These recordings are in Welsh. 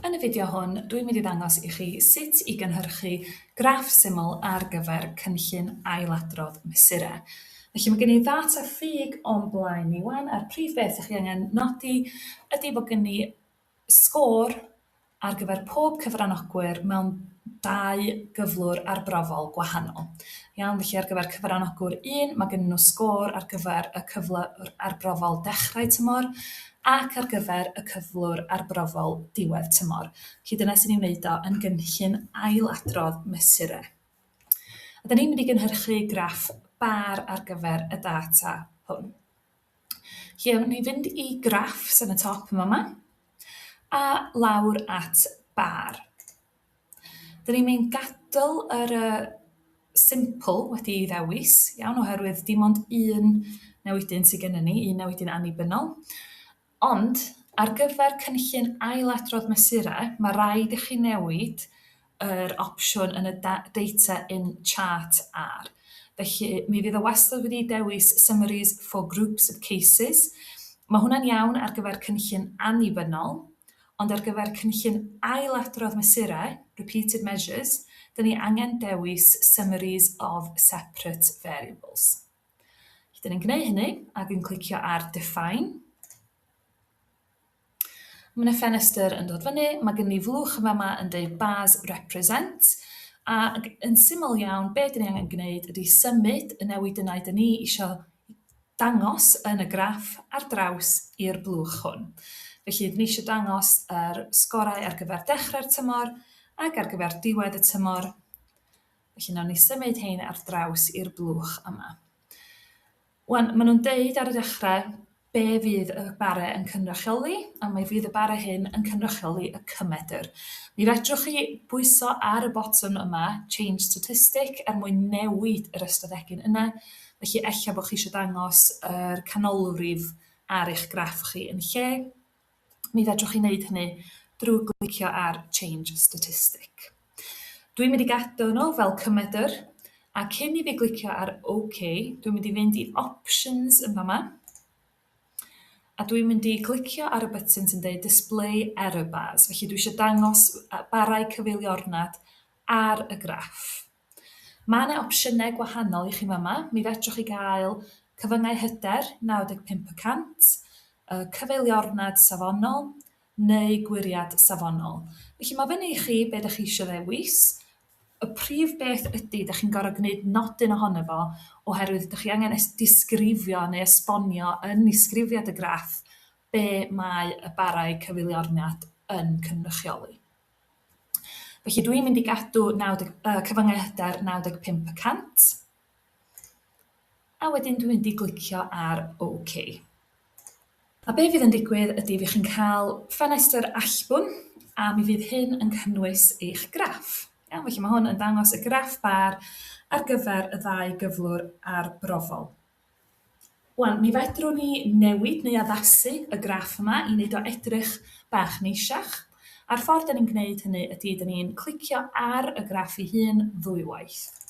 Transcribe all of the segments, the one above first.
Yn y fideo hwn, dwi'n mynd i ddangos i chi sut i gynhyrchu graff syml ar gyfer cynllun ailadrodd mesurau. Felly mae gen i ddata ffug o'n blaen ni wan, a'r prif beth ydych chi angen nodi ydy bod gen i sgôr ar gyfer pob cyfranogwyr mewn dau gyflwr arbrofol gwahanol. Iawn, felly ar gyfer cyfranogwr 1, mae gennyn nhw sgôr ar gyfer y cyflwr arbrofol dechrau tymor ac ar gyfer y cyflwr arbrofol diwedd tymor. Felly dyna sy'n ei wneud o yn gynllun ailadrodd mesurau. A da ni'n mynd i gynhyrchu graff bar ar gyfer y data hwn. Felly awn ni fynd i graffs yn y top yn fama a lawr at bar. Dyn ni'n mynd gadael yr uh, simple wedi ei ddewis, iawn, oherwydd dim ond un newidyn sydd gennym ni, un newidyn annibynnol. Ond ar gyfer cynllun ailadrodd mesurau, mae rhaid i chi newid yr opsiwn yn y data in chart R. Felly, mi fydd o wastad wedi dewis summaries for groups of cases. Mae hwnna'n iawn ar gyfer cynllun annibynnol, ond ar gyfer cynllun ailadrodd mesurau, repeated measures, dyn ni angen dewis summaries of separate variables. Felly, dyn ni'n gwneud hynny ac yn clicio ar define. Mae yna ffenestr yn dod fyny, mae gen i flwch yn fama yn dweud bars represent, ac yn syml iawn, be dyn ni angen gwneud ydy symud y newid yna dyn ni eisiau dangos yn y graff ar draws i'r blwch hwn. Felly, dyn ni eisiau dangos yr sgorau ar gyfer dechrau'r tymor ac ar gyfer diwedd y tymor. Felly, nawn ni symud hein ar draws i'r blwch yma. Wan, maen nhw'n deud ar y dechrau be fydd y bare yn cynrychioli, a mi fydd y bare hyn yn cynrychioli y cymedr. Mi fedrwch chi bwyso ar y botwm yma, Change Statistic, er mwyn newid yr ystadegyn yna. Felly ella bod chi eisiau dangos yr canolrif ar eich graff chi yn lle. Mi fedrwch chi wneud hynny drwy glicio ar Change Statistic. Dwi'n mynd i gadw nhw fel cymedr, a cyn i fi glicio ar OK, dwi'n mynd i fynd i Options yn fama, a dwi'n mynd i glicio ar y button sy'n dweud Display Error Bars. Felly dwi eisiau dangos barau cyfeiliornad ar y graff. Mae 'na opsiynau gwahanol i chi fama. Mi fedrwch chi gael cyfyngau hyder 95 y cant, y cyfeiliornad safonol, neu gwyriad safonol. Felly mae fyny i chi be dach chi isio ddewis. Y prif beth ydy dach chi'n gorfod gwneud nodyn ohono fo oherwydd dach chi angen disgrifio neu esbonio yn nisgrifiad y graff be mae y barau cyfeiliornad yn cynrychioli. Felly dwi'n mynd i gadw 90, uh, cyfyngau hyder 95 y cant. A wedyn dwi'n mynd i glicio ar OK. A be fydd yn digwydd ydy fydd chi'n cael ffenestr allbwn a mi fydd hyn yn cynnwys eich graff. Iawn, felly mae hwn yn dangos y graff bar ar gyfer y ddau gyflwr arbrofol. Wan, mi fedrwn ni newid neu addasu y graff yma i wneud o edrych bach neisiach, a'r ffordd 'da ni'n gwneud hynny ydy 'da ni'n clicio ar y graff ei hun ddwywaith.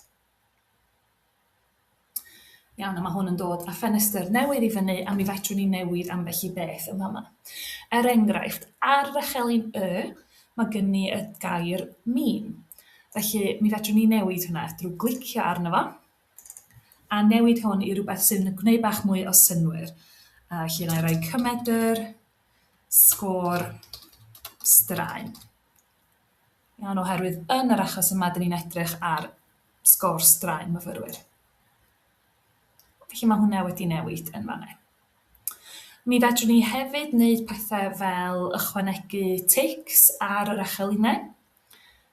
Iawn, a mae hwn yn dod â ffenestr newydd i fyny a mi fedrwn ni newid ambell i beth yn fama. Er enghraifft, ar yr echelin Y, mae gen ni y gair mean. Felly, mi fedrwn ni newid hwnna drwy glicio arno fo, A newid hwn i rywbeth sy'n gwneud bach mwy o synnwyr. A felly wna i roi cymedr, sgôr, straen. Iawn, oherwydd yn yr achos yma, dyn ni'n edrych ar sgôr straen myfyrwyr. Felly mae hwnna wedi newid yn fanna. Mi fedrwn ni hefyd wneud pethau fel ychwanegu tics ar yr echelinau.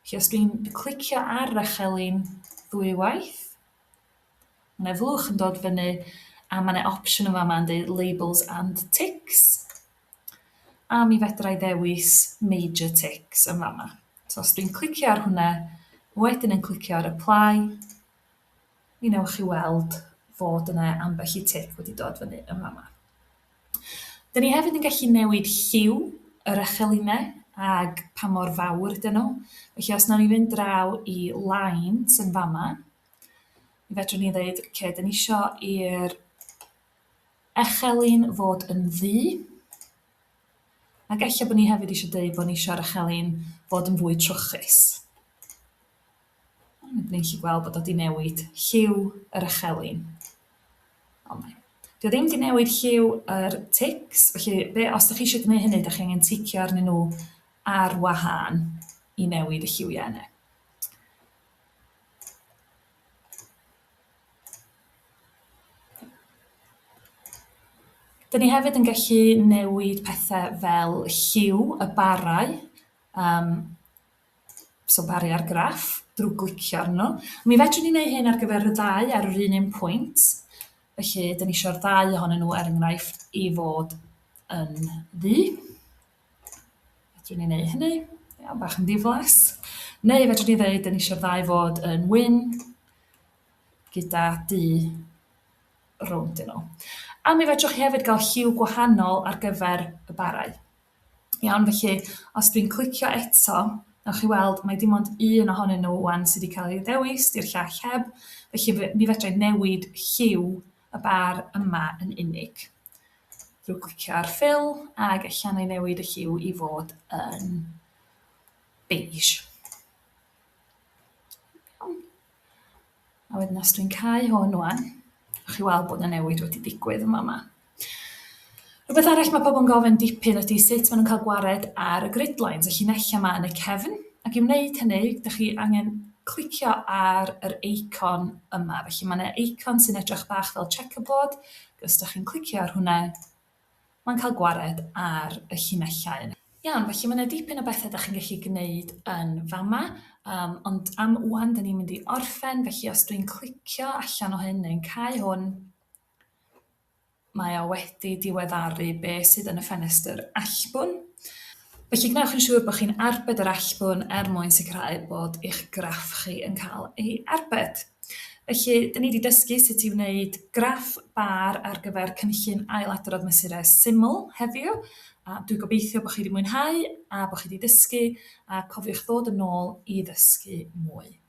Felly os dwi'n clicio ar yr echelin ddwywaith, mae 'na flwch yn dod fyny a mae 'na opsiwn yn fama yn deud labels and ticks. A mi fedra i ddewis major ticks yn fama. So os dwi'n clicio ar hwnna, wedyn yn clicio ar apply, mi wnewch chi weld fod yna ambell i tic wedi dod fyny yn fama. Dyn ni hefyd yn gallu newid lliw yr echelinau ag pa mor fawr ydyn nhw. Felly os nawn ni fynd draw i lines yn fama, mi fedrwn ni ddeud, oce, dyn ni isio i'r echelin fod yn ddu, Ac ella bod ni hefyd eisiau dweud bod ni eisiau'r echelin fod yn fwy trwchus. Ni'n gallu gweld bod o wedi newid lliw yr echelin. O mae. Dio ddim wedi newid lliw yr tics, felly be, os ydych chi eisiau gwneud hynny, ydych chi angen ticio arnyn nhw ar wahân i newid y lliwiau yna. Dyn ni hefyd yn gallu newid pethau fel lliw y barau, um, so baru ar graff, drwy glicio arnyn nhw. Mi fedrwn ni wneud hyn ar gyfer y ddau ar yr un un pwynt, felly dyn ni eisiau'r ddau ohonyn nhw er enghraifft i fod yn ddu. Fedrwn ni wneud hynny, iawn, bach yn ddiflas. Neu fedrwn ni ddeud dyn ni eisiau'r ddau fod yn wyn, gyda du rownd nhw. A mi fedrwch chi hefyd gael lliw gwahanol ar gyfer y barau. Iawn, felly os dwi'n clicio eto, newch chi weld mai dim ond un ohonyn nhw wan sydd wedi cael ei ddewis, di'r llall heb, felly mi fedra i newid lliw y bar yma yn unig. Drwy clicio ar fill ac ella na i newid y lliw i fod yn beige. Iawn. A wedyn os dwi'n cau hwn wan, ewch chi weld bod 'na newid wedi digwydd yn fama. Rhywbeth arall mae pobl yn gofyn dipyn ydy sut maen nhw'n cael gwared ar y grid lines, y llinellau yma yn y cefn. Ac i wneud hynny, dych chi angen clicio ar yr eicon yma. Felly mae yna eicon sy'n edrych bach fel checkerboard. Os dych chi'n clicio ar hwnna, mae'n cael gwared ar y llinellau. Iawn, felly mae yna dipyn o bethau da chi'n gallu gwneud yn fama, um, ond am wan da ni'n mynd i orffen, felly os dwi'n clicio allan o hyn neu'n cau hwn, mae o wedi diweddaru be sydd yn y ffenestr allbwn. Felly gwnewch yn siŵr bod chi'n arbed yr allbwn er mwyn sicrhau bod eich graff chi yn cael ei arbed. Felly, dyn ni wedi dysgu sut i wneud graff bar ar gyfer cynllun ailadrodd mesurau syml heddiw. A dwi'n gobeithio bod chi wedi mwynhau a bod chi wedi dysgu, a cofiwch ddod yn ôl i ddysgu mwy.